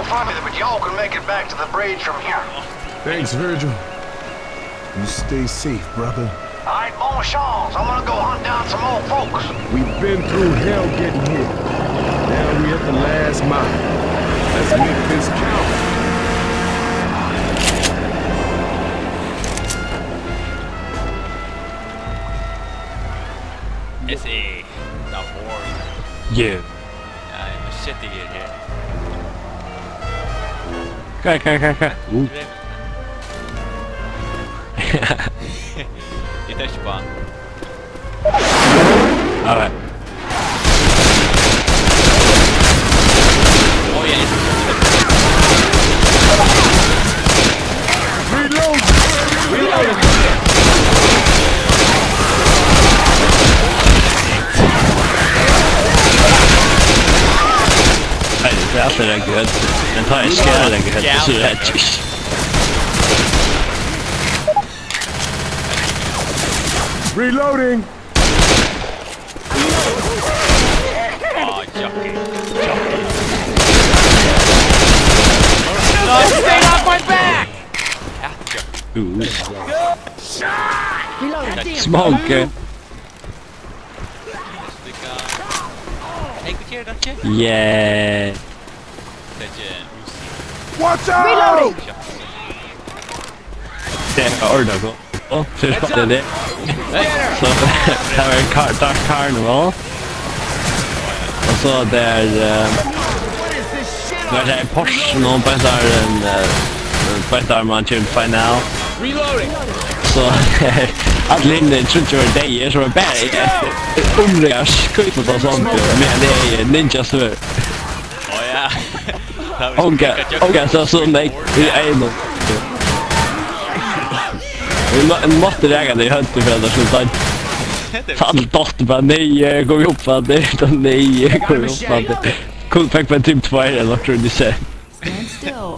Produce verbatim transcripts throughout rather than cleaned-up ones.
But y'all can make it back to the bridge from here. Thanks, Virgil. You stay safe, brother. All right, bonne chance. I'm gonna go hunt down some more folks. We've been through hell getting here. Now we at the last mile. Let's make this count. Esse da hora. Yeah. Ai, mas você tem que. Kai, kai, kai, kai. Uh. Ita spá. Alright. Oh, yeah, it's... Reload! Reload! Hey, det er alltid det gøy. Men ta en skade, det gøy. Så er det ikke. Reloading! Oh, jockey. Jockey. No, stay off my back! Ooh. Smoke. Hey, good here, don't you? Yeah. Watch out! Reloading! Det er ordnet så. Å, så er det det. Så, det var en car-, Dark Carnival. Og så det er, eh, det er en Porsche nå, på en der, en, eh, på en der man kjører final. Så, alle inne, tror jeg, det er, så er det bare, eh, omringer, skøyt og sånt, men det er Ninja Svør. Å, ja. Onkel, onkel, så, så nei, í einum. Vit má-, vit mátti raka tað í høvdið fyri at tað skuldi døgga. Fall, dottið bara, nei, eh, kom upp á tað, nei, eh, kom upp á tað. Kom, fekk bara typ tveir ella okkurt í seg. Stand still.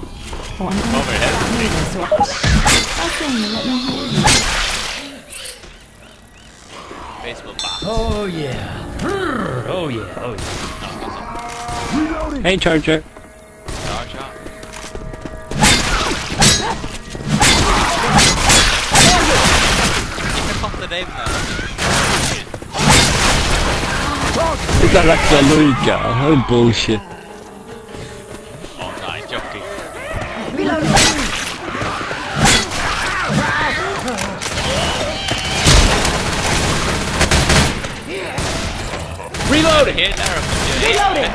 Oh, I'm gonna stop moving, so I think you let me hold you. Baseball bat. Oh yeah. Brr. Oh yeah. Oh yeah. Hey, Charger. Charger. Ikke fatte deg med. Det er rett og slett logikk, ja. Det er bullshit. Å nei, jockey. Reloading! Reloading!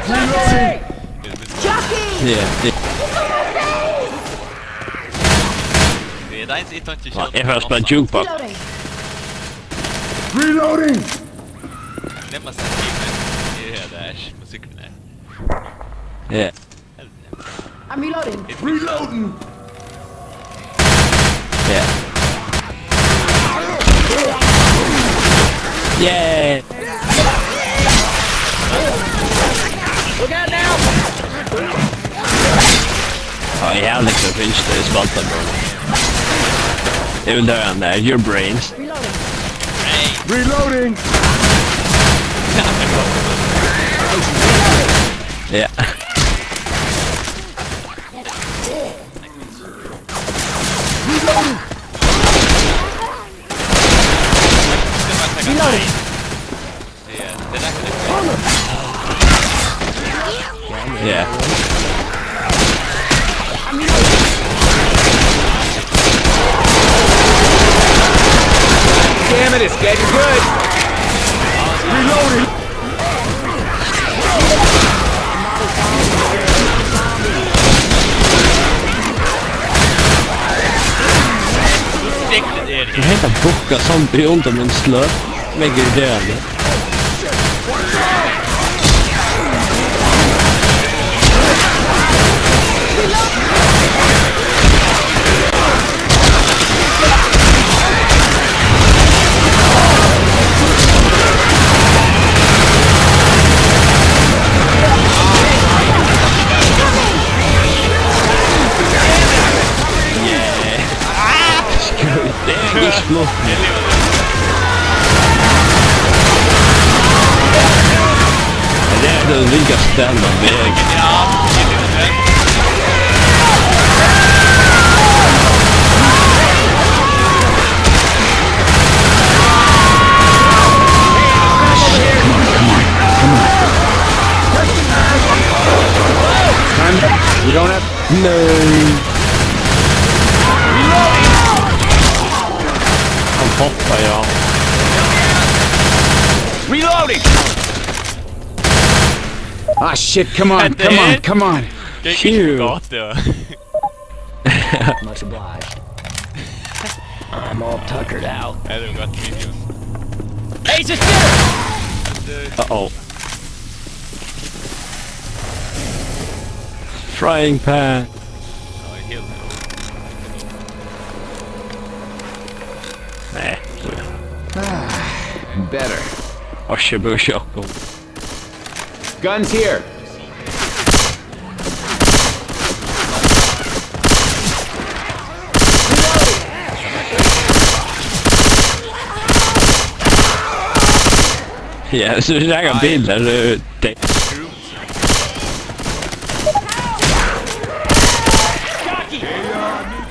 Jockey! Yeah, yeah. Eg fari at spæla jukebox. Reloading! Nema seg, eg er her, der. Musikk. Yeah. I'm reloading. Reloading! Yeah. Yeah! Look out now! Oh, yeah, Alex, I finished this spot, bro. Even though I'm there, your brains. Reloading! Yeah. Reloading! Yeah. Damn it, it's getting good. Reloading. Hetta bukka zombie undan mín sløt. Mega irriterandi. Det er det ringeste stedet man vil. Hann poppar, ja. Reloading! Ah, shit, come on, come on, come on. Det gikk ikke godt, det var. Much obliged. I'm all tuckered out. Ja, det var godt video. Ace is there! Uh-oh. Frying pan. Nå, jeg healer. Nej. Better. Og shit, blev chok. Guns here. Ja, hvis du snakker bil, så er det det.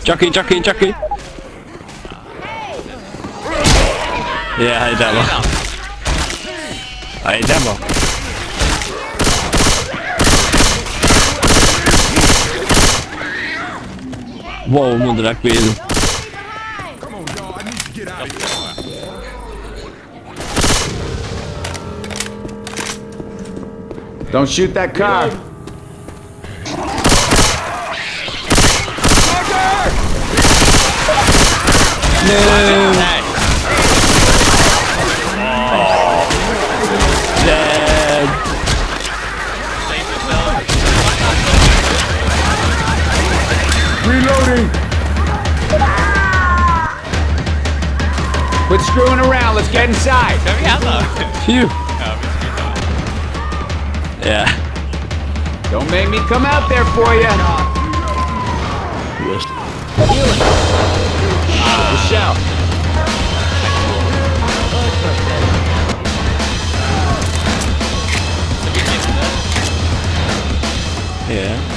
Jockey, jockey, jockey. Ja, hej, der var. Hej, der var. Wow, nu er det bil. Don't shoot that car. Reloading. Quit screwing around. Let's get inside. Phew. Ja. Don't make me come out there for you. Michelle. Ja.